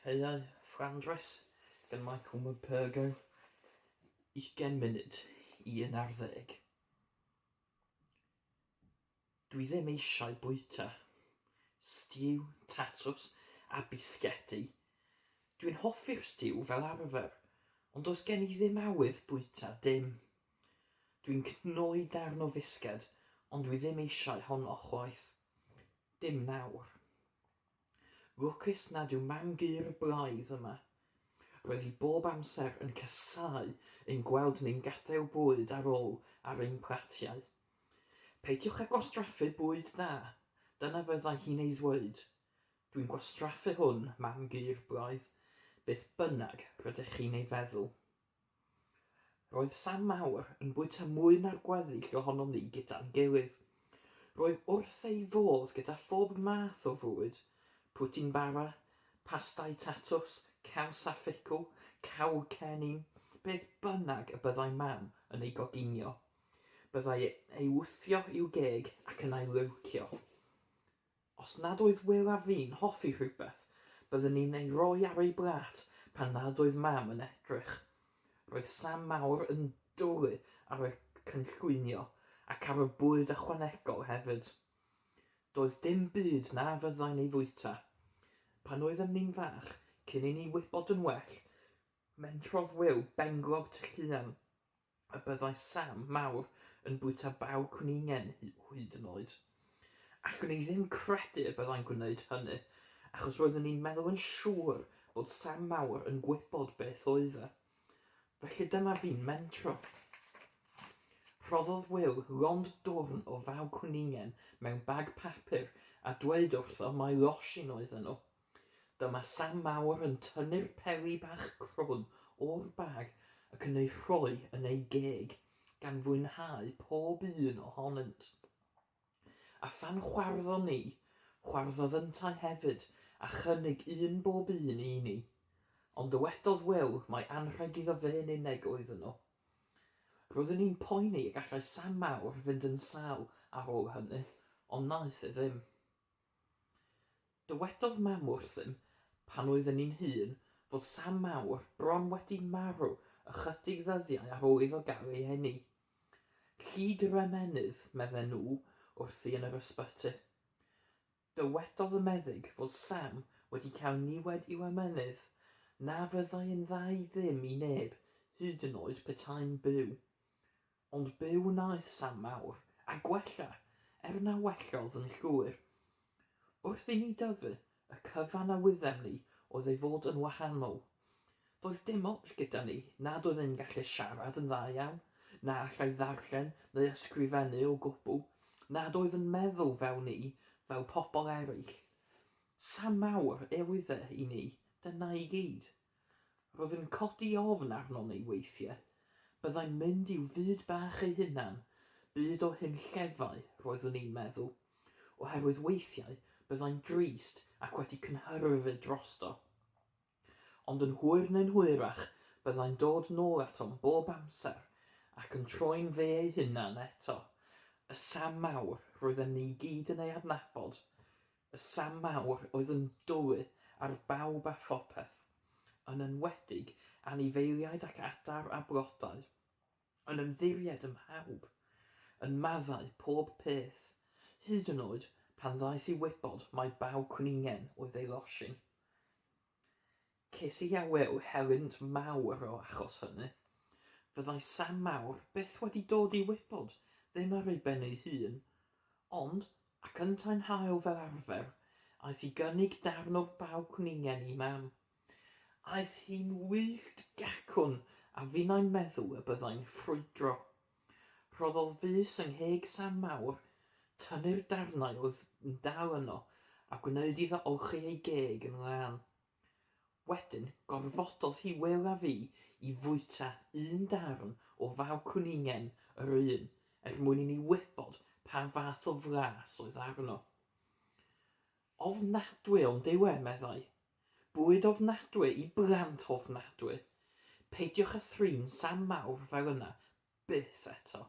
Caeau Fflandrys gan Michael Morpurgo, 20 munud i 11. Dwi ddim eisiau bwyta. Stew, tatws a bisgedi. Dwi'n hoffi'r stew fel arfer, ond does gen i ddim awydd bwyta dim. Dwi'n cnoi darn o fisged, ond dwi ddim eisiau honno chwaith. Dim nawr. Lwcus nad yw mam-gu'r blaidd yma. Roedd hi bob amser yn casáu ein gweld ni'n gadael bwyd ar ôl ar ein platiau. Peidiwch â gwastraffu bwyd da, dyna fyddai hi'n ei ddweud. Dwi'n gwastraffu hwn, mam-gu'r blaidd, beth bynnag rydych chi'n ei feddwl. Roedd Sam Mawr yn bwyta mwy na'r gweddill ohonom ni gyda'n gilydd. Roedd wrth ei fodd gyda phob math o fwyd, pwdin bara, pastai tatws, caws a phicl, cawl cennin, beth bynnag y byddai Mam yn ei goginio. Byddai ei wthio i'w geg ac yn ei lwcio. Os nad oedd Wil a fi'n hoffi rhywbeth, bydden ni'n ei roi ar ei blât pan nad oedd Mam yn edrych. Roedd Sam Mawr yn dwlu ar y cynllwynio ac ar y bwyd ychwanegol hefyd. Doedd dim byd na fyddai'n ei fwyta. Pan oeddem ni'n fach, cyn i ni wybod yn well, mentrodd Wil benglog tylluan. y byddai Sam mawr yn bwyta baw cwningen hyd yn oed. Allwn i ddim credu y byddai'n gwneud hynny, achos roeddwn i'n meddwl yn siŵr bod Sam mawr yn gwybod beth oedd e. Felly dyma fi'n mentro. Rhoddodd Wil lond dwrn o faw cwningen mewn bag papur a dweud wrtho mai losin oedden nhw. Dyma Sam Mawr yn tynnu'r peli bach crwn o'r bag ac yn eu rhoi yn ei geg, gan fwynhau pob un ohonynt. A phan chwarddon ni, chwarddodd yntau hefyd, a chynnig un bob un i ni. Ond dywedodd Wil mai anrheg iddo fe'n unig oedden nhw. Roeddwn i'n poeni y gallai Sam Mawr fynd yn sâl ar ôl hynny, ond wnaeth e ddim. Dywedodd Mam wrthym, pan oedden ni'n hŷn, fod Sam Mawr bron wedi marw ychydig ddyddiau ar ôl iddo gael ei eni. Llid yr ymennydd, medden nhw wrthi yn yr ysbyty. Dywedodd y meddyg fod Sam wedi cael niwed i'w ymennydd, na fyddai yn dda i ddim i neb, hyd yn oed petai'n byw. Ond byw wnaeth Sam Mawr, a gwella, er na wellodd yn llwyr. Wrth i ni dyfu, y cyfan a wyddem ni oedd ei fod yn wahanol. Doedd dim ots gyda ni nad oedd e'n gallu siarad yn dda iawn, na allai ddarllen neu ysgrifennu o gwbl, nad oedd yn meddwl fel ni, fel pobl eraill. Sam Mawr oedd e i ni, dyna i gyd. Roedd yn codi ofn arnon ni weithiau. Byddai'n mynd i'w fyd bach ei hunan, byd o hunllefau, roeddwn i'n meddwl, oherwydd weithiau byddai'n drist ac wedi cynhyrfu drosto. Ond yn hwyr neu'n hwyrach, byddai'n dod nôl atom bob amser ac yn troi'n fe ei hunan eto, y Sam mawr roeddem ni i gyd yn ei adnabod. Y Sam mawr oedd yn dwlu ar bawb a phopeth, yn enwedig anifeiliaid ac adar a blodau, yn ymddiried ym mhawb, yn maddau pob peth, hyd yn oed pan ddaeth i wybod mai baw cwningen oedd ei losin. Ces i a Wil helynt mawr o achos hynny. Fyddai Sam Mawr byth wedi dod i wybod ddim ar ei ben ei hun. Ond, ac yntau'n hael fel arfer, aeth i gynnig darn o'r baw cwningen i Mam. Aeth hi'n wyllt gacwn a finnau'n meddwl y byddai'n ffrwydro. Rhoddodd fys yng ngheg Sam Mawr, tynnu'r darnau oedd yn dal yno a gwneud iddo olchi ei geg yn lân. Wedyn, gorfododd hi Wil a fi i fwyta un darn o faw cwningen yr un er mwyn i ni wybod pa fath o flas oedd arno. Ofnadwy on'd yw e, meddai. Bwyd ofnadwy i blant ofnadwy. Peidiwch â thrin Sam Mawr fel yna byth eto.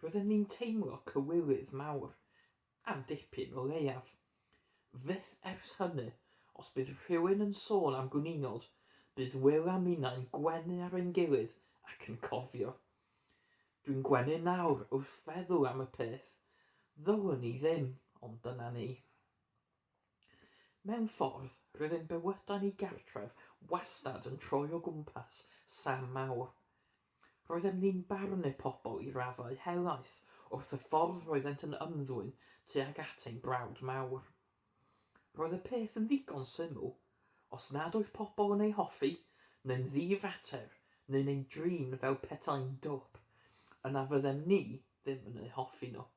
Roeddem ni'n teimlo cywilydd mawr, am dipyn o leiaf. Fyth ers hynny, Os bydd rhywun yn sôn am gwningod, bydd Wil a minnau'n gwenu ar ein gilydd ac yn cofio. Dwi'n gwenu nawr wrth feddwl am y peth. Ddylwn i ddim, ond dyna ni. Mewn ffordd, roedd ein bywydau ni gartref wastad yn troi o gwmpas Sam Mawr. Roeddem ni'n barnu pobl i raddau helaeth wrth y ffordd roeddent yn ymddwyn tuag at ein brawd mawr. Roedd y peth yn ddigon syml, os nad oedd pobl yn ei hoffi, neu'n ddi-fater, neu'n ei drin fel petai'n dwp, yna fyddem ni ddim yn eu hoffi nhw.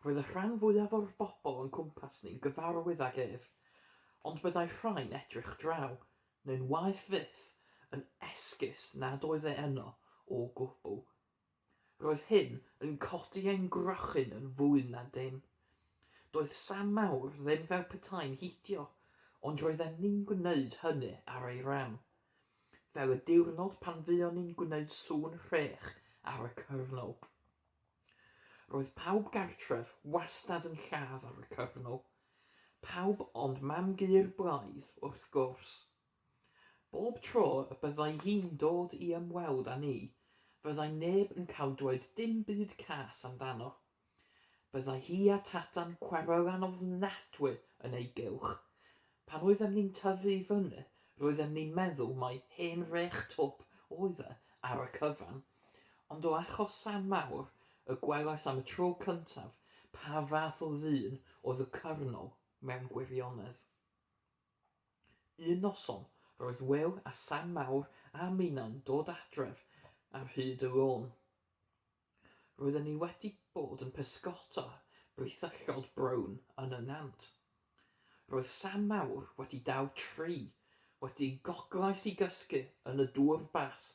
Roedd y rhan fwyaf o'r bobl o'n cwmpas ni'n gyfarwydd ag ef, ond byddai rhai'n edrych draw, neu'n waeth fyth, yn esgus nad oedd e yno o gwbl. Roedd hyn yn codi ein gwrychyn yn fwy na dim. Doedd Sam Mawr ddim fel petai'n hitio, ond roeddem ni'n gwneud hynny ar ei ran. Fel y diwrnod pan fuon ni'n gwneud sŵn rhech ar y cyrnol. Roedd pawb gartref wastad yn lladd ar y cyrnol. Pawb ond mam-gu'r blaidd, wrth gwrs. Bob tro y byddai hi'n dod i ymweld â ni, fyddai neb yn cael dweud dim byd cas amdano. Byddai hi a Tada'n cweryla'n ofnadwy yn ei gylch. Pan oeddem ni'n tyfu i fyny, roeddem ni'n meddwl mai hen rech twp oedd e ar y cyfan. Ond o achos Sam Mawr y gwelais am y tro cyntaf pa fath o ddyn oedd y Cyrnol mewn gwirionedd. Un noson, roedd Wil a Sam Mawr a minnau'n dod adref ar hyd y lôn. Roedden ni wedi bod yn pysgota brithyllod brown yn y nant. Roedd Sam Mawr wedi dal tri, wedi'u goglais i gysgu yn y dŵr bas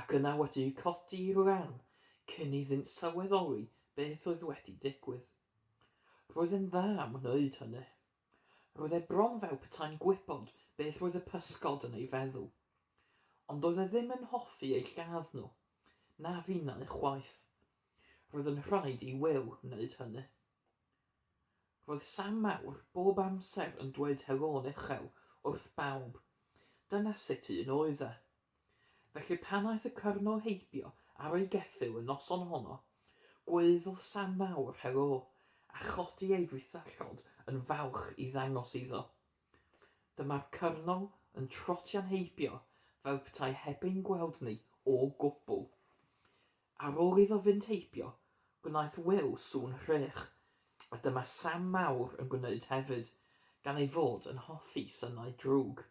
ac yna wedi'u codi i'r lan cyn iddynt sylweddoli beth oedd wedi digwydd. Roedd e'n dda am wneud hynny. Roedd e bron fel petai'n gwybod beth roedd y pysgod yn ei feddwl. Ond doedd e ddim yn hoffi eu lladd nhw. Na finnau chwaith. Roedd yn rhaid i Wil wneud hynny. Roedd Sam Mawr bob amser yn dweud helô'n uchel wrth bawb. Dyna sut un oedd e. Felly pan aeth y cyrnol heibio ar ei geffyl y noson honno, gwaeddodd Sam Mawr helô a chodi ei frithyllod yn falch i ddangos iddo. Dyma'r cyrnol yn trotian heibio fel petai heb ein gweld ni o gwbl. Ar ôl iddo fynd heibio, gwnaeth Wil sŵn rhech, a dyma Sam Mawr yn gwneud hefyd, gan ei fod yn hoffi synau drwg.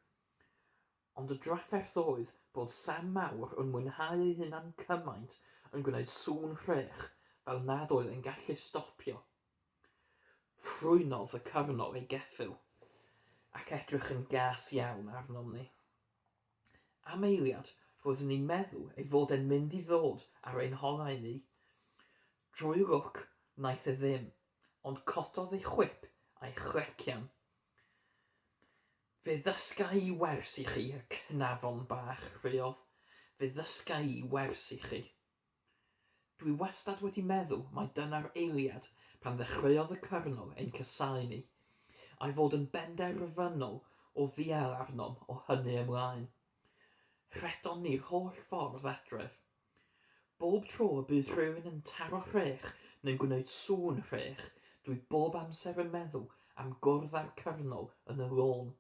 Ond y drafferth oedd bod Sam Mawr yn mwynhau ei hunan cymaint yn gwneud sŵn rhech fel nad oedd e'n gallu stopio. Ffrwynodd y cyrnol ei geffyl, ac edrych yn gas iawn arnom ni. Am eiliad, roeddwn i'n meddwl ei fod e'n mynd i ddod ar ein holau ni. Drwy lwc, wnaeth e ddim, ond cododd ei chwip a'i chlecian. Fe ddysga i wers i chi, y cnafon bach, rhuodd. Fe ddysga i wers i chi. Dwi wastad wedi meddwl mai dyna'r eiliad pan ddechreuodd y Cyrnol ein casáu ni, a'i fod yn benderfynol o ddial arnom o hynny ymlaen. Rhedon ni'r holl ffordd adref. Bob tro y bydd rhywun yn taro rhech neu'n gwneud sŵn rhech, dwi bob amser yn meddwl am gwrdd â'r Cyrnol yn y lôn,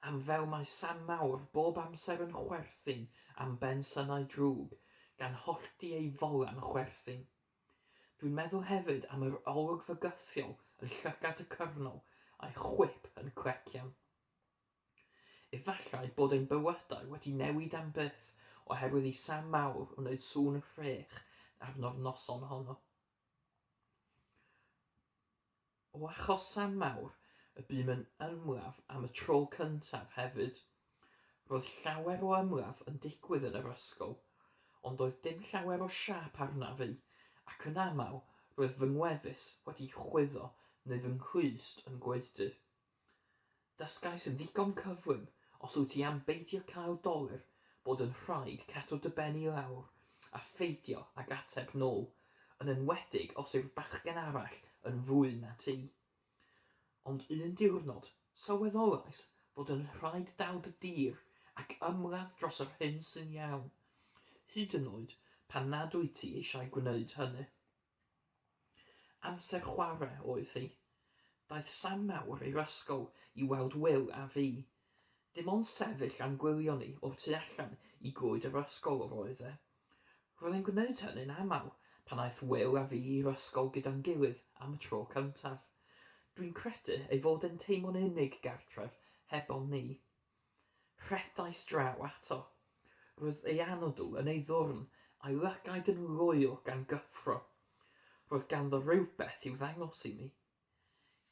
Am fel mae Sam Mawr bob amser yn chwerthin am bensiynau drwg, gan hollti ei fola'n chwerthin. Dwi'n meddwl hefyd am yr olwg fygythiol yn llygad y Cyrnol a'i chwip yn clecian. Efallai bod ein bywydau wedi newid am byth oherwydd i Sam Mawr wneud sŵn rhech arno'r noson honno. O achos Sam Mawr y bûm yn ymladd am y tro cyntaf hefyd. Roedd llawer o ymladd yn digwydd yn yr ysgol, ond doedd dim llawer o siâp arnaf i, ac yn aml roedd fy ngwefus wedi chwyddo neu fy nghlust yn gwaedu. Dysgais yn ddigon cyflym, os wyt ti am beidio cael dolur, bod yn rhaid cadw dy ben i lawr a pheidio ag ateb nôl, yn enwedig os yw'r bachgen arall yn fwy na ti. Ond un diwrnod, sylweddolais fod yn rhaid dal dy dir ac ymladd dros yr hyn sy'n iawn, hyd yn oed pan nad wyt ti eisiau gwneud hynny. Amser chwarae oedd hi. Daeth Sam Mawr i'r ysgol i weld Wil a fi. Dim ond sefyll a'n gwylio ni o'r tu allan i goed yr ysgol yr oedd e. Roedd e'n gwneud hynny'n aml pan aeth Wil a fi i'r ysgol gyda'n gilydd am y tro cyntaf. Dwi'n credu ei fod e'n teimlo'n unig gartref hebon ni. Rhedais draw ato. Roedd ei anadl yn ei ddwrn a'i lygaid yn loyw gan gyffro. Roedd ganddo rywbeth i'w ddangos i mi.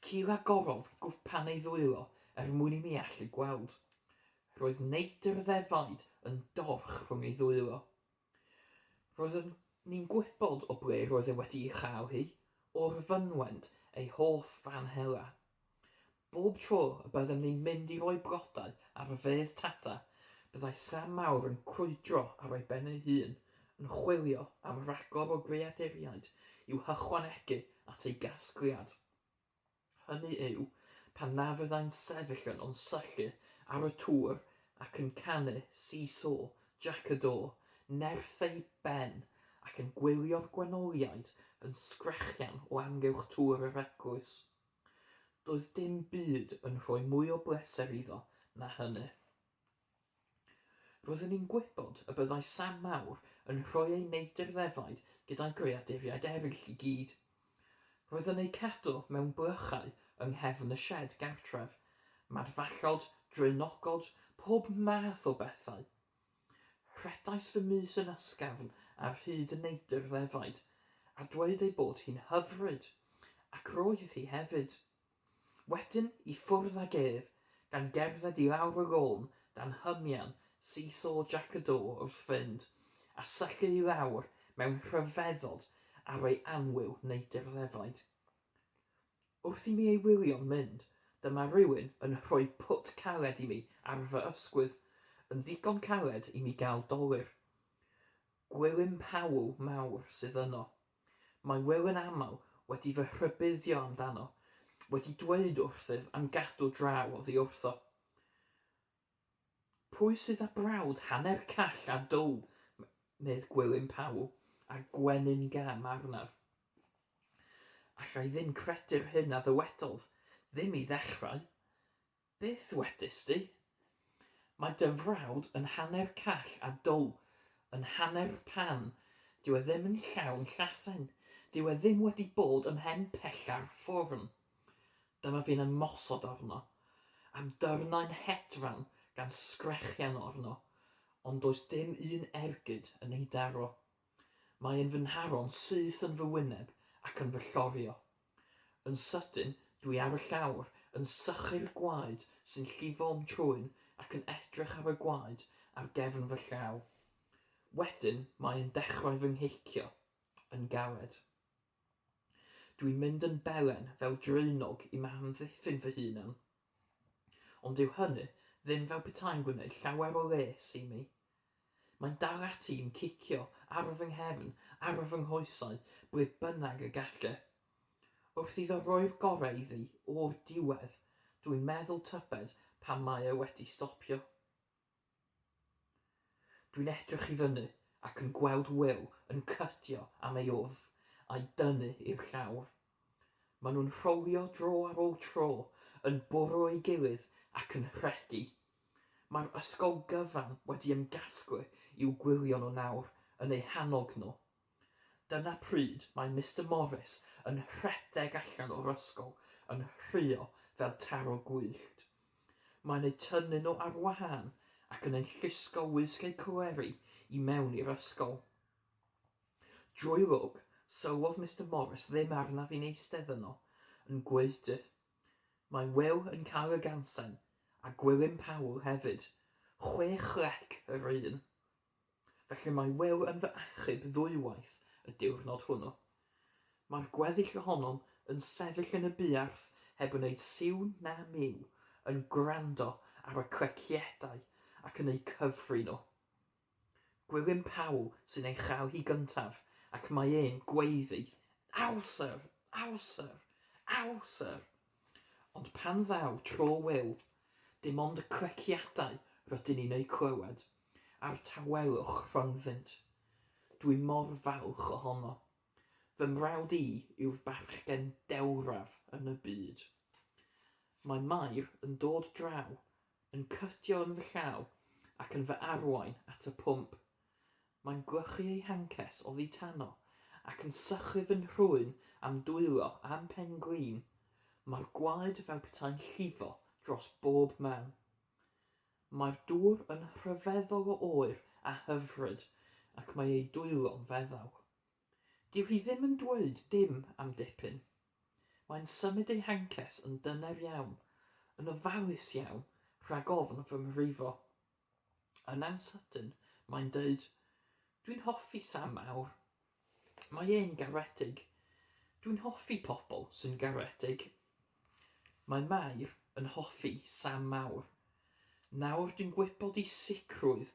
Cil-agorodd gwpan ei ddwylo er mwyn i mi allu gweld. Roedd neidr ddefaid yn dorch rhwng ei ddwylo. Roeddwn ni'n gwybod o ble roedd e wedi'i chael hi, o'r fynwent, ei hoff fan hela. Bob tro y byddem ni'n mynd i roi blodau ar fedd Tata, byddai Sam Mawr yn crwydro ar ei ben ei hun, yn chwilio am ragor o greaduriaid i'w hychwanegu at ei gasgliad. Hynny yw, pan na fyddai'n sefyll yno'n syllu ar y tŵr ac yn canu See-saw Jac y Do nerth ei ben ac yn gwylio'r gwenoliaid yn sgrechian o amgylch tŵr yr eglwys. Doedd dim byd yn rhoi mwy o bleser iddo na hynny. Roeddwn i'n gwybod y byddai Sam Mawr yn rhoi ei neidr ddefaid gyda'i greaduriaid eraill i gyd. Roedd yn eu cadw mewn blychau yng nghefn y sied gartref, madfallod, draenogod, pob math o bethau. Rhedais fy mys yn ysgafn ar hyd y neidr ddefaid, a dweud ei bod hi'n hyfryd, ac roedd hi hefyd. Wedyn i ffwrdd ag ef, gan gerdded i lawr y lôn dan hymian see-saw Jac y Do wrth fynd, a syllu i lawr mewn rhyfeddod ar ei annwyl neidr ddefaid. Wrth i mi ei wylio'n mynd, dyma rywun yn rhoi pwt caled i mi ar fy ysgwydd, yn ddigon caled i mi gael dolur. Gwilym Powell mawr sydd yno. Mae Wil yn aml wedi fy rhybuddio amdano, wedi dweud wrthyf am gadw draw oddi wrtho. Pwy sydd â brawd hanner call a dwl? medd Gwilym Powell, a gwenu'n gam arnaf. Alla i ddim credu'r hyn a ddywedodd, ddim i ddechrau. Beth ddwedist di? Mae dy frawd yn hanner call a dwl, yn hanner pan, dyw e ddim yn llawn llathen, dyw e ddim wedi bod ym mhen pella'r ffwrn. Dyma fi'n ymosod arno, a'm dyrnau'n hedfan gan sgrechian arno, ond does dim un ergyd yn ei daro. Mae e'n fy nharo'n syth yn fy wyneb ac yn fy llorio. Yn sydyn, dwi ar y llawr, yn sychu'r gwaed sy'n llifo o'm trwyn ac yn edrych ar y gwaed ar gefn fy llaw. Wedyn mae e'n dechrau fy nghicio. Yn galed. Dwi'n mynd yn belen fel draenog i'm amddiffyn fy hunan. Ond dyw hynny ddim fel petai'n gwneud llawer o les i mi. Mae'n dal ati i'm cicio ar fy nghefn, ar fy nghoesau, ble bynnag y gall e. Wrth iddo roi'r gorau iddi, o'r diwedd, dw i'n meddwl tybed pam mae e wedi stopio. Dwi'n edrych i fyny ac yn gweld Wil yn cydio am ei wddf a'i dynnu i'r llawr. Maen nhw'n rholio dro ar ôl tro, yn bwrw ei gilydd ac yn rhegi. Mae'r ysgol gyfan wedi ymgasglu i'w gwylio nhw nawr, yn eu hannog nhw. Dyna pryd mae Mister Morris yn rhedeg allan o'r ysgol yn rhuo fel taro gwyllt. Mae'n eu tynnu nhw ar wahân ac yn eu llusgo wysg eu cwleri i mewn i'r ysgol. Drwy lwc, sylwodd Mister Morris ddim arnaf i'n eistedd yno, yn gwaedu. Mae Wil yn cael y gansen, a Gwilym Powell hefyd. 6 clec yr un. Felly mae Wil yn fy achub ddwywaith y diwrnod hwnnw. Mae'r gweddill ohonom yn sefyll yn y buarth heb wneud siw na miw, yn gwrando ar y cleciadau ac yn eu cyfri nhw. Gwilym Powell sy'n ei chael hi gyntaf ac mae e'n gweiddi, Aw syr! Aw syr! Aw syr! Ond pan ddaw tro Wil, Dim ond y cleciadau rydyn ni'n eu clywed, a'r tawelwch rhyngddynt. Dwi mor falch ohono. Fy mrawd i yw'r bachgen dewraf yn y byd. Mae Mair yn dod draw, yn cydio yn fy llaw ac yn fy arwain at y pwmp. Mae'n gwlychu ei hances oddi tano ac yn sychu fy nhrwyn a'm dwylo a'm pen-glin. Mae'r gwaed fel petai'n llifo dros bob man. Mae'r dŵr yn rhyfeddol o oer a hyfryd ac mae ei dwylo'n feddal. Dyw hi ddim yn dweud dim am dipyn. Mae'n symud ei hances yn dyner iawn, yn ofalus iawn, rhag ofn fy mhrifo. Yna'n sydyn, mae'n deud, Dwi'n hoffi Sam mawr. Mae e'n garedig. Dwi'n hoffi pobl sy'n garedig. Mae Mair yn hoffi Sam mawr. Nawr dwi'n gwybod i sicrwydd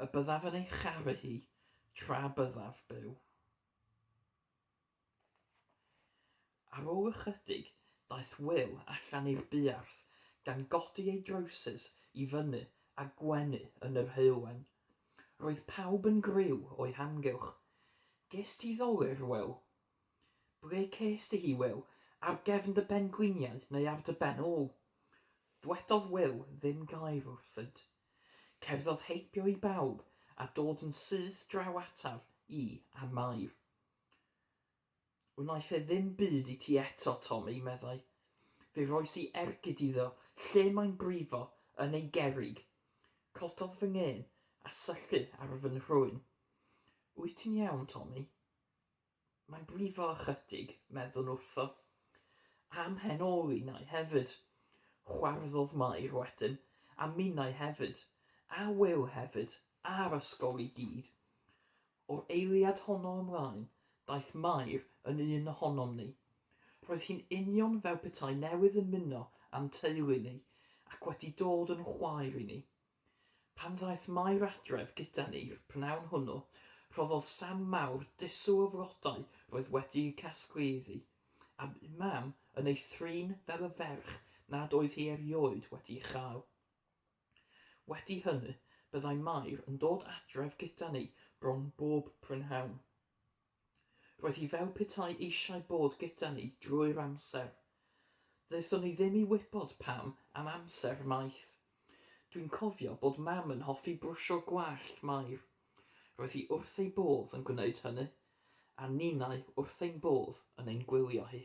y byddaf yn ei charu hi tra byddaf byw. Ar ôl ychydig, daeth Wil allan i'r buarth, gan godi ei drowsus i fyny a gwenu yn yr heulwen. Roedd pawb yn griw o'i hamgylch. Ges ti ddolur, Wil? Ble ces di hi, Wil? Ar gefn dy ben-gliniau neu ar dy ben ôl? Ddwedodd Wil ddim gair wrthynt. Cerddodd heibio i bawb a dod yn syth draw ataf i a Mair. Wnaeth e ddim byd i ti eto, Tommy, meddai. Fe rois i ergyd iddo lle mae'n brifo yn ei gerrig. Cododd fy ngên a syllu ar fy nhrwyn. Wyt ti'n iawn, Tommy? Mae'n brifo ychydig, meddwn wrtho. A'm hen ôl innau hefyd. Chwarddodd Mair wedyn, a minnau hefyd, a Wil hefyd, a'r ysgol i gyd. O'r eiliad honno ymlaen, daeth Mair yn un ohonom ni. Roedd hi'n union fel petai newydd ymuno â'n teulu ni ac wedi dod yn chwaer i ni. Pan ddaeth Mair adref gyda ni'r prynhawn hwnnw, rhoddodd Sam mawr dusw o flodau roedd wedi'u casglu iddi, a bu Mam yn ei thrin fel y ferch nad oedd hi erioed wedi'i chael. Wedi hynny, byddai Mair yn dod adref gyda ni bron bob prynhawn. Roedd hi fel petai eisiau bod gyda ni drwy'r amser. Ddaethon ni ddim i wybod pam am amser maith. Dwi'n cofio bod Mam yn hoffi brwsio gwallt Mair. Roedd hi wrth ei bodd yn gwneud hynny, a ninnau wrth ein bodd yn ein gwylio hi.